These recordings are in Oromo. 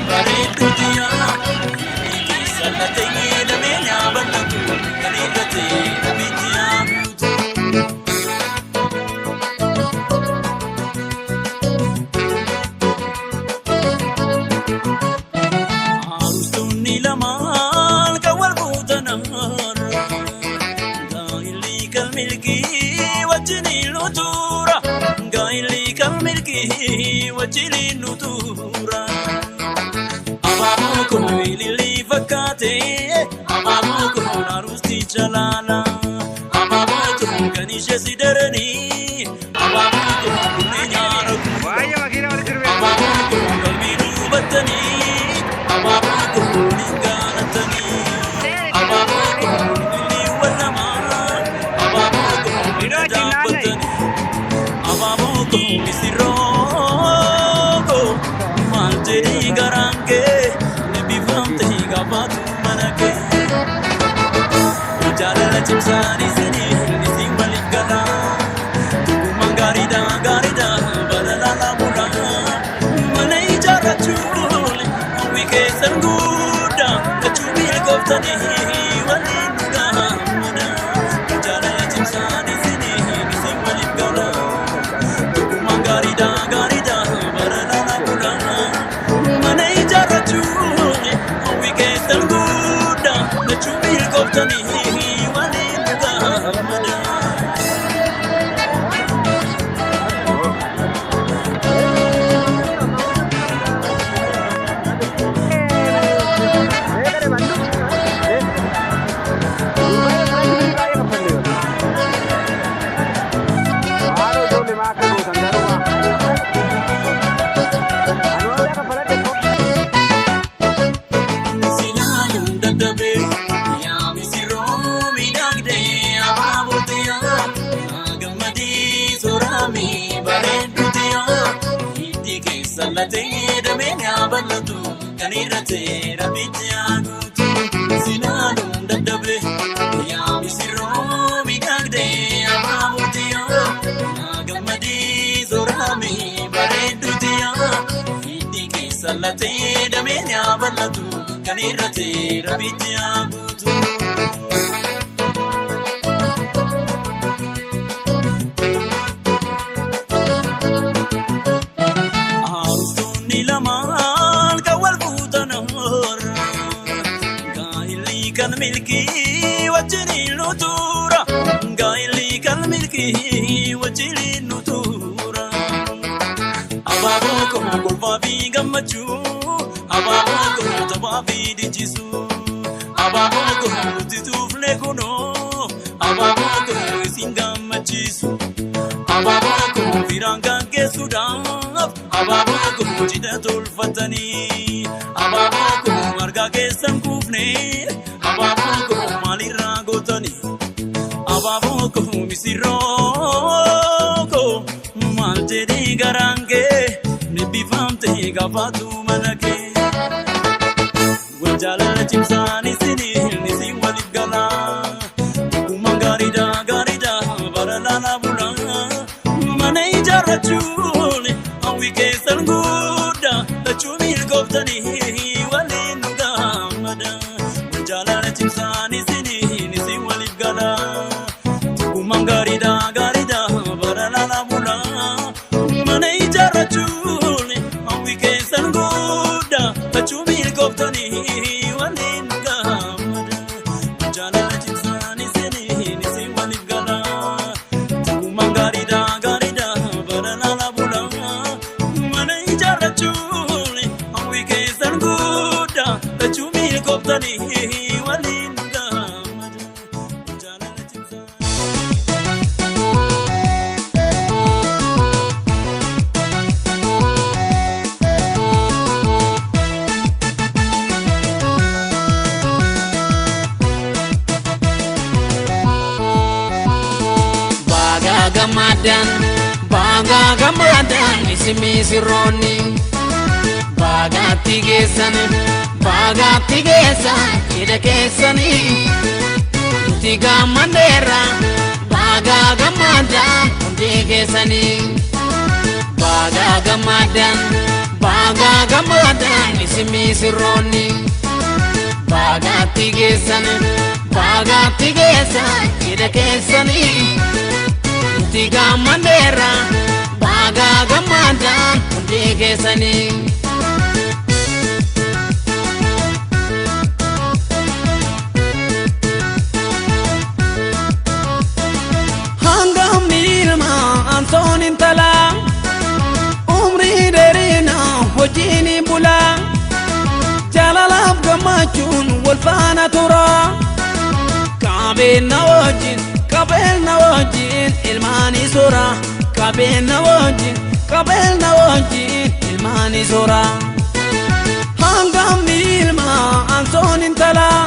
Bareedduu xiyyaa keessa latee damee nyaaballatu kan irratee dhabichi haa guutu. Haarustonni lamaan kan wal fuutan gaa'illi kan milkii wajjin nutuura gaa'illi kan milkii wajjin nutuura. Abaaboo kun ililii fakkaate abaaboo kun harusti jalaala abaaboo kun kan ishee si daranii abaaboo kun kunneen nyaara guutuu. Baay'ee makiina walitti dhufee. Abaaboo kun qalbii duubattanii abaaboo kun waliin gaalatanii abaaboo kun ililiiwwan lamaa abaaboo kun bina dhaabbatanii abaaboo kun misirroo koo maal jedhee garaan kee eebbifamtee gaafatu mana kee. Jaalala cimsaan isinii isin waliif galaa. Tokkummaan gaariidha gaariidha balala bulaa. Mana ijaarrachuun hawwi keessan guddaa lachuu milkooftanii waliin dhugaa mana. Jaalala cimsaan isinii isin waliif galaa. Tokkummaan gaariidha gaariidha balala bulaa. Mana ijaarrachuun hawwi keessan guddaa lachuu milkooftanii waliin dhugaa mana. Silaaluun dadhabee yaa misirroo miidhagdee abaaboo xiyaa gammadii sooramii bareedduu xiyaa hiddi keessa latee damee nyaabalatu kan irratee rabbichi haa guutu. Silaaluun dadhabee yaa misirroo miidhagdee abaaboo xiyaa gammadii sooramii bareedduu xiyaa hiddi keessa latee damee nyaabalatu kan irratee rabbichi haa guutu. Haarustonni lamaan kan wal fuutan hoora. Gaa'illi kan milkii wajjin nutuura. Gaa'illi kan milkii wajjin nutuura. Abaaboo koo kolfaa fi gammachuu. Abaaboo koo taphaa fi dincisuu. Abaaboo koo nuti tuufne kunoo. Abaaboo koo isin gammachiisu. Abaaboo koo firaan gaggeessuudhaaf abaaboo koo cidha tolfatanii abaaboo koo argaa keessan kuufne abaaboo koo maalirraa gootanii abaaboo koo misirroo koo maal jedhee garaan kee eebbifamtee gaafatu mana kee. Jaalala cimsaan isinii isin waliif galaa. Tokkummaan gaariidha gaariidha bara laalaa bulaa. Mana ijaarrachuun hawwi keessan guddaa lachuu milkooftanii waliin dhugaa mada. Jaalala cimsaan isinii isin waliif galaa. Tokkummaan gaariidha gaariidha bara laalaa bulaa. Mana ijaarrachuun hawwi keessan guddaa lachuu milkooftanii waliin dhugaa mada. Jaalala cimsaan isinii isin waliif galaa. Tokkummaan gaariidha gaariidha bara laalaa bulaa. Mana ijaarrachuun hawwi keessan guddaa lachuu milkooftanii waliin dhugaa mada. Jaalala cimsaan. Baga gammadan, baga gammadan isin misirroonni. Baagaatti geessan, baagaatti geessan cidha keessanii. Nuti gammadeerra, baga gammadan hundi keessanii. Baga gammadan, baga gammadan isin. isin misirroonni. Baagaatti geessan, baagaatti geessan cidha keessanii. Nuti gammadeerra, baagaa gammadaan hundi keessanii. Hangafni ilma ansoon intalaa umrii dheerina hojiin bulaa jaalalaaf gammachuun wal faana tura qabeenya wajjin qabeenya wajjin ilmaanii soora qabeenya wajjin qabeenya wajjin ilmaanii soora. Hangafni ilma ansoon intalaa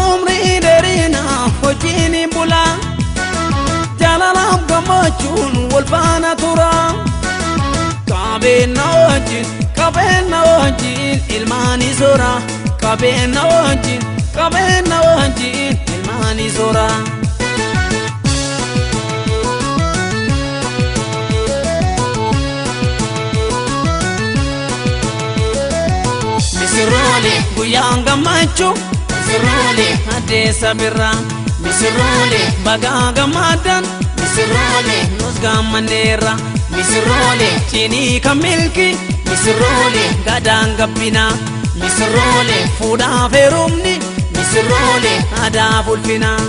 umrii dheerina hojiin bulaa. Jaalalaaf gammachuun wal faana tura qabeenya wajjin qabeenya wajjin ilmaanii soora qabeenya wajjin qabeenya wajjin ilmaanii soora. Misirroole, Guyyaan gammachuu misirroole, addeessa birraa misirroole, bagaa gammaddan misirroole, nus gammanneerra misirroole, cinii kan milki misirroole, gadaan gabbinaa misirroole, fuudhaaf heerumni misirroole. aadaa ulfinaa.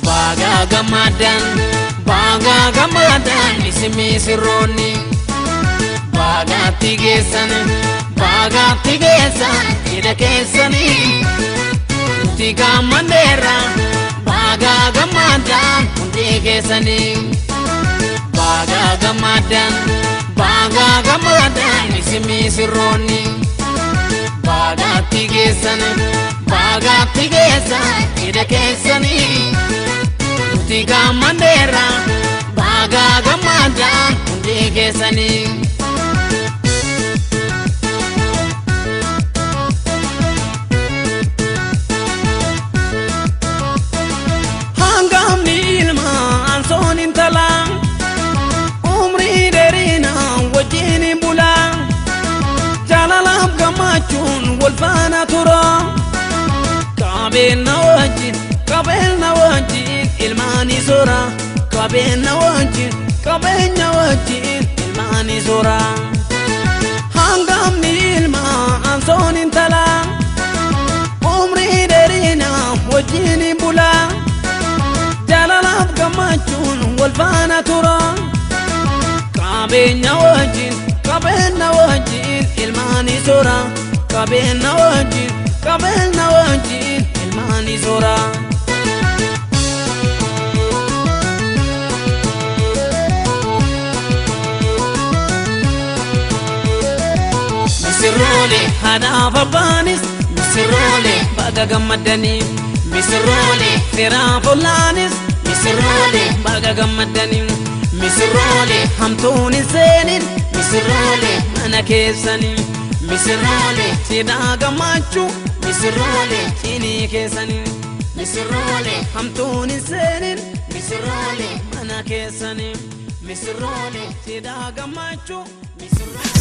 Baagaa gammadaan, baagaa gammadaan isin misirroonni. Baagaatti geessan, baagaatti geessan cidha keessanii. Nuti gammadeerra, baagaa gammadaan hundi keessanii. Baagaa gammadaan, baagaa gammadaan isin misirroonni. Baagaatti geessan, baagaatti geessan cidha keessanii. Nuti gammadeerra, baagaa gammadaan hundi keessanii. Hangafni ilma ansoon intalaa umrii dheerina wajjin bulaa jaalalaaf gammachuun wal faana tura qabeenya wajjin qabeenya wajjin ilmaanii soora qabeenya wajjin qabeenya wajjin ilmaanii soora. Hangafni ilma ansoon intalaa umrii dheerina wajjin bulaa. Jaalalaaf gammachuun wal faana tura qabeenya wajjin qabeenya wajjin ilmaanii soora qabeenya wajjin qabeenya wajjin ilmaanii soora. Misirroole, Haadhaaf abbaanis misirroole, baga gammaddanii misirroole, firaaf ollaanis misirroole, baga gammaddanii misirroole, hamtuun hin seenin misirroole, mana keessanii misirroole, cidhaa gammachuu misirroole, cinii keessanii misirroole, hamtuun hin seenin misirroole, mana keessanii misirroole, cidhaa gammachuu. Misirroole.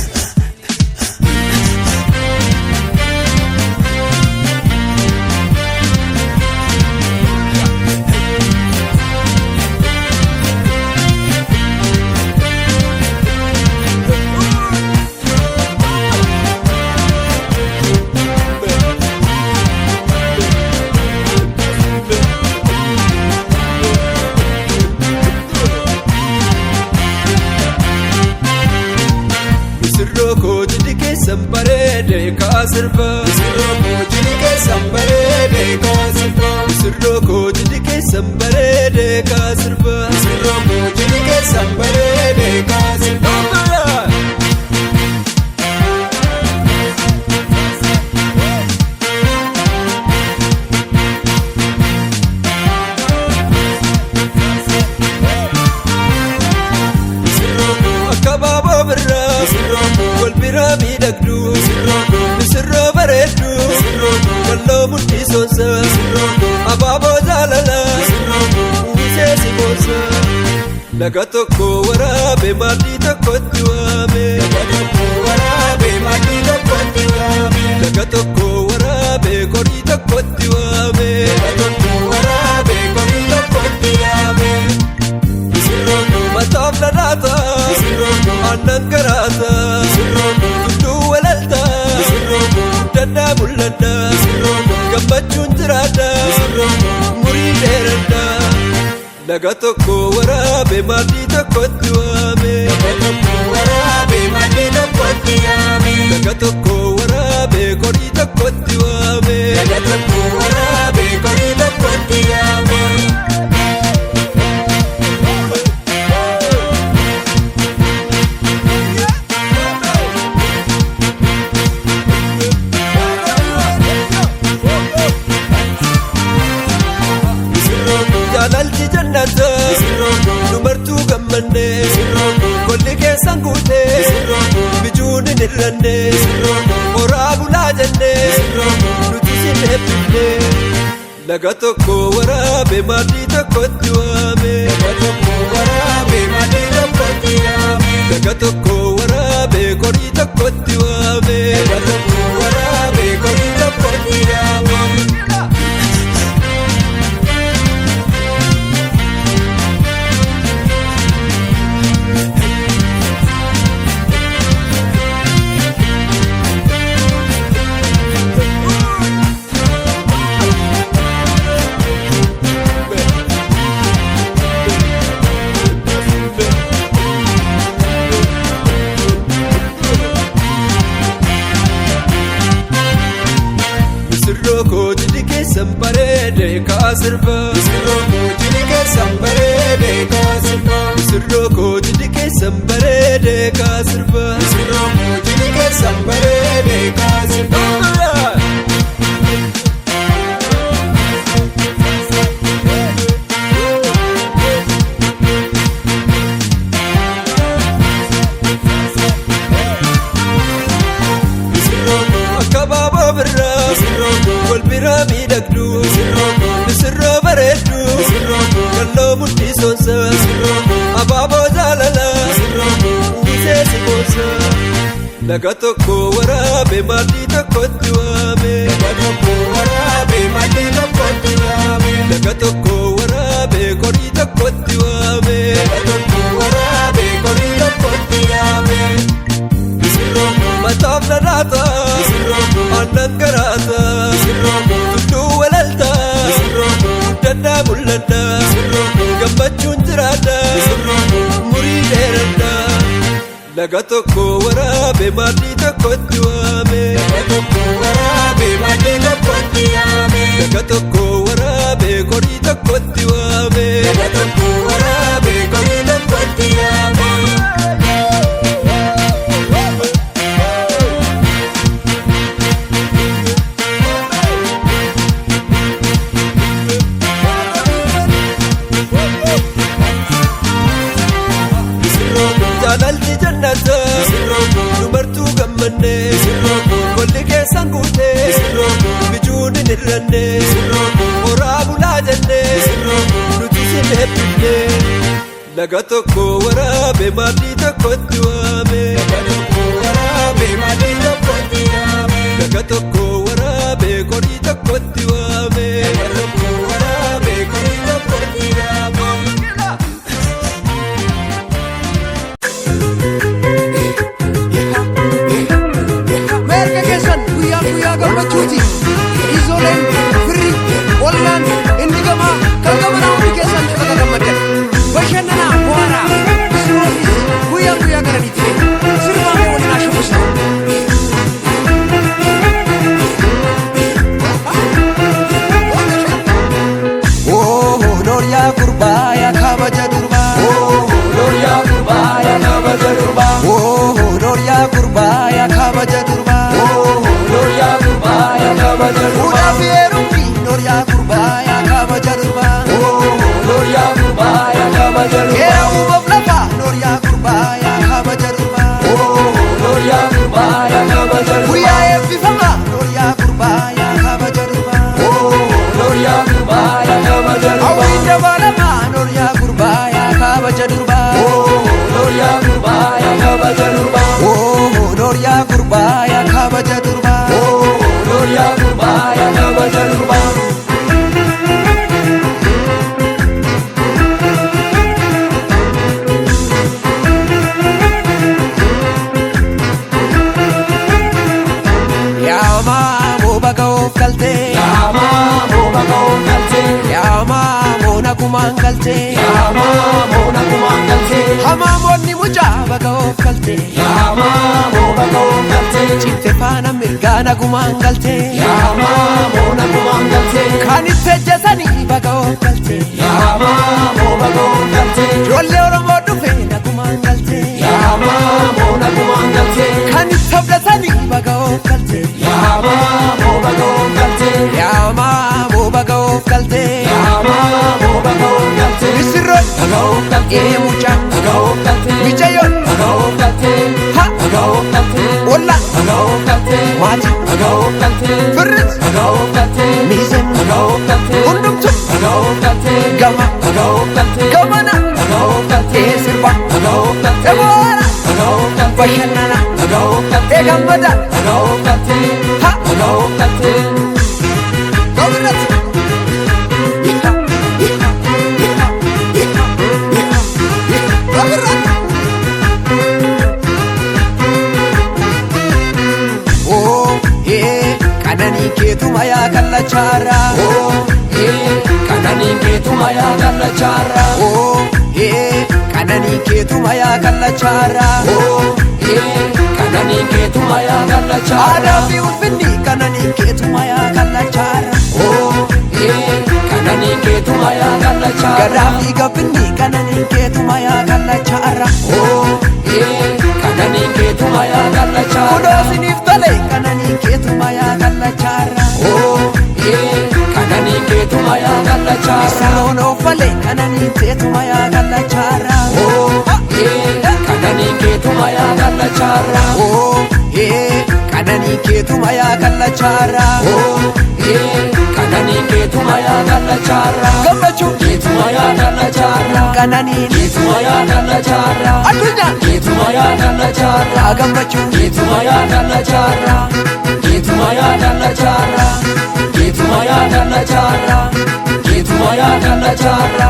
Misirroo koo jidhi keessan bareede kaa sirba. Misirroo koo jidhi keessan bareede kaa sirba. Misirroo koo jidhi keessan bareede kaa sirba. Misirroo koo jidhi keessan bareede kaa sirba. Akka baaboo birraa wal biraa miidhaa. miidhagdu, misirroo bareeddu, kalloo mudhii soonsa, abaaboo jaalala, uwwisee si boonsa. Laga tokko waraabee maaddii tokkotti waame. Laga tokko waraabee maaddii tokkotti waame. Laga tokko waraabee qorii tokkotti waame. Laga tokko waraabee qorii tokkotti waame. Mataaf dhadhaata, aannan garaata, tulluu walalta, guddadhaa mul'adha, gammachuun jiraadha, umurii dheeradha. Laga tokko waraabee maaddii tokkotti waame. Laga tokko waraabee maaddii tokkotti waame. Laga tokko waraabee qorii tokkotti waame. Laga tokko waraabee qorii tokkotti waame. Jaalalti jannata dubartuu gammanne, golli keessan guute, bijuun hin hir'anne, horaa bulaa jenne, nuti sin eebbifne. Laga tokko waraabee maaddii tokkotti waame. Laga tokko waraabee maaddii tokkotti waame. Laga tokko waraabee qorii tokkotti waame. Laga tokko waraabee qorii tokkotti waame. Misirroo koo jidhi keessan bareede kaa sirba. Misirroo koo jidhi keessan bareede kaa sirba. Misirroo koo jidhi keessan bareede kaa sirba. Misirroo koo jidhi keessan bareede kaa sirba. Akka baaboo birraa wal biraa miidhagdu, misirroo bareeddu, kalloo mudhii soonsa, abaaboo jaalala, uwwisee si boonsa. Laga tokko waraabee maaddii tokkotti waame. Laga tokko waraabee maaddii tokkotti waame. Laga tokko waraabee qorii tokkotti waame. Laga tokko waraabee qorii tokkotti waame. Mataaf dhadhaata, aannan garaata, tulluu walalta, guddadhaa mul'adha, gammachuun jiraadha, umurii dheeradha. Laga tokko waraabee maaddii tokkotti waame. Laga tokko waraabee maaddii tokkotti waame. Laga tokko waraabee qorii tokkotti waame. Laga tokko waraabee qorii tokkotti waame. Jaalalti jannata dubartuu gammanne, golli keessan guute, bijuun hin hir'anne, horaa bulaa jenne, nuti sin eebbifne. Laga tokko waraabee maaddii tokkotti waame. Laga tokko waraabee maaddii tokkotti waame. Laga tokko waraabee qorii tokkotti waame. Laga tokko waraabee qorii tokkotti waame. Meerqa keessan guyyaan guyyaa gammachuuti. Ijoolleen firri ollaan inni gamaa kan gamanaa hundi keessan bakka gammaddan. Bashannanaa bohaaraa misirroonnis guyyaan guyyaa galaniiti. Sirbaa mee waliin haa shubbisnu. Nooryaa gurbaa yaa kabaja durbaa. Nooryaa gurbaa yaa kabaja durbaa. Nooryaa gurbaa yaa kabaja durbaa. Nooryaa gurbaa yaa kabaja. Nagumaan galtee. Hamaamoo nagumaan galtee. Hamaamoonni mucaa baga of galtee. Hamaamoo baga of galtee. Citte faana mirgaa nagumaan galtee. Hamaamoo nagumaan galtee. Kan itti ejjetanii baga of galtee. Hamaamoo baga of galtee. Ijoollee Oromoo dhufe nagumaan galtee. Hamaamoo nagumaan galtee. Kan itti abdatanii baga of galtee. Hamaamoo baga of galtee. Yaamaamoo baga of galtee. Hamaamoo baga of galtee. Misirroon Baga of galtee. ee mucaan Baga of galtee. micayyoon Baga of galtee. ha Baga of galtee. ollaan Baga of galtee. maatii Baga of galtee. firris Baga of galtee. miizeen Baga of galtee. hundumtu Baga of galtee. gama Baga of galtee. gamana Baga of galtee. ee sirba Baga of galtee. eboora Baga of galtee. bashannana Baga of galtee. ee gammada Baga of galtee. ha Baga of galtee. gawirratti. Iha, iha, iha, iha, iha, iha, gawirratti. Oo, ee, qananii keetuma yaa kallachaara. Oo, ee, qananii keetuma yaa kallachaara. Oo, ee, qananii keetuma yaa kallachaara. Oo, ee, qananii keetuma yaa kallachaara. Aadaa fi ulfinni qananii keetuma yaa kallachaara. Oo, ee, qananii keetuma yaa kallachaara. Gadaa fi gabbinni qananii keetuma yaa kallachaara. Oo, ee, qananii keetuma yaa kallachaara. Kunoo siniif tole qananii keetuma yaa kallachaara. Oo, ee, qananii keetuma yaa kallachaara. Misirroon ooffalee qananii teetuma yaa kallachaara. Oo, ee, qananii keetuma yaa kallachaara. Oo, ee, qananii keetuma yaa kallachaara. Oo, ee, qananii keetuma yaa kallachaara. Gammachuu Keetuma yaa kallachaara. qananiin Keetuma yaa kallachaara. addunyaa Keetuma yaa kallachaara. haa gammachuu. Keetuma yaa kallachaara. Keetuma yaa kallachaara. Keetuma yaa kallachaara. Keetuma yaa kallachaara.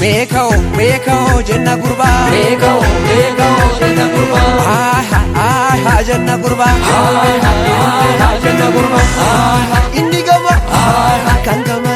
Meeka'oo meeka'oo jenna gurbaa. Meeka'oo meeka'oo jenna gurbaa. Aaha aaha jenna gurbaa. Aaha aaha jenna gurbaa. Inni gama kan gama.